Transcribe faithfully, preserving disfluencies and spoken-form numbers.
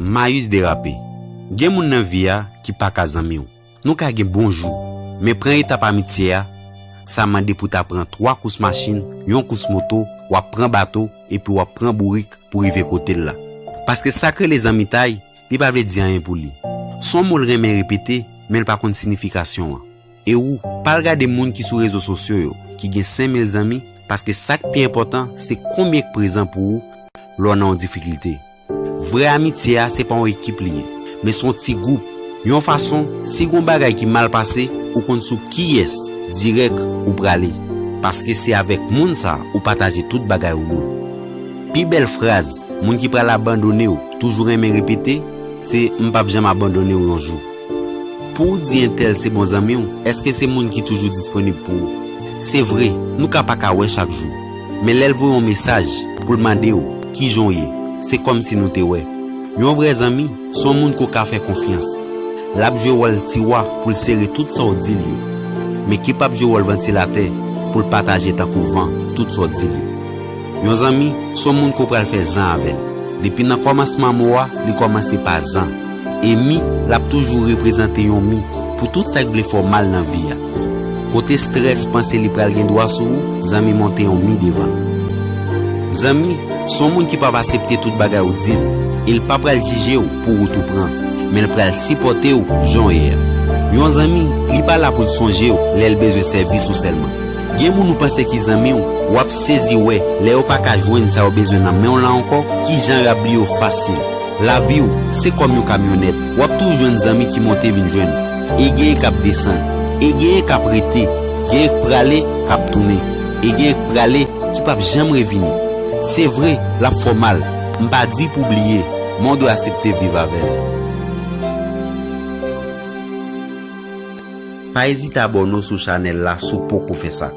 Mayis derape. Gen moun nan vi a ki pa ka zanmi w. Nou ka gen bon jou, men pran etap amitye a, sa mande pou ta pran twa kous machin, yon kous moto, w ap pran bato, epi w ap pran bourik pou rive kote l la. Paske sa k rele zanmitay, li pa vle di anyen pou li. S on mo l renmen repete, men l pa konn sinifikasyon an. E ou, pa al gade moun ki sou rezo sosyo yo, ki gen senk mil zanmi, paske sa k pi enpòtan, se konbyen k prezan pou ou lè w nan yon difikilte. Vrè amitye a se pa yon ekip li ye, men s on ti gwoup. Yon fason, si gon bagay ki mal pase, ou konn sou kiyès dirèk ou prale. Paske se avèk moun sa ou pataje tout bagay ou yo. Pi bèl fraz moun ki pral abandone w toujou renmen repete, se "M p ap janm abandone w yon jou." Pou w di entèl se bon zanmi w, èske se moun ki toujou disponib pou ou? Se vre, nou ka pa ka wè chak jou. Men lè l voye yon mesaj pou l mande w kijan w ye, se kòmsi nou te wè. Yon vrè zanmi, s on moun ke w ka fè konfyans. L ap jwe wòl tiwa pou l sere tout sa w di l yo, men ki p ap jwe wòl vantilatè pou l pataje tankou van tout sa w di l yo. Yon zanmi, s on moun ke w pral fè zan avè l. Depi nan kòmansman mo a, li kòmanse pa zan. E mi, l ap toujou reprezante yon mi pou tout sa k vle fè w mal nan vi a. Kote strès panse li pral gen dwa sou ou, zanmi monte yon mi devan l. Zanmi, s on moun ki p ap aksepte tout bagay ou di l, e l pa pral jije w pou wout ou pran, men l pral sipòte w jan w ye a. Yon zanmi, li pa la pou l sonje w lè l bezwen sèvis ou sèlman. Gen moun ou panse ki zanmi w, w ap sezi wè lè yo pa ka jwenn sa yo bezwen nan men w lan ankò, kijan y ap bliye w fasil. Lavi w se kòm yon kamyonèt, w ap toujou jwenn zanmi ki monte vin jwenn ou. E genyen k ap desann, e genyen k ap rete, genyen k prale, k ap tounen, e genyen k prale, ki p ap janm revini. Se vre, l ap fè w mal, m pa di pou w bliye, men w dwe aksepte viv avè l. Pa ezite abòne w sou chanèl la si w poko fè sa.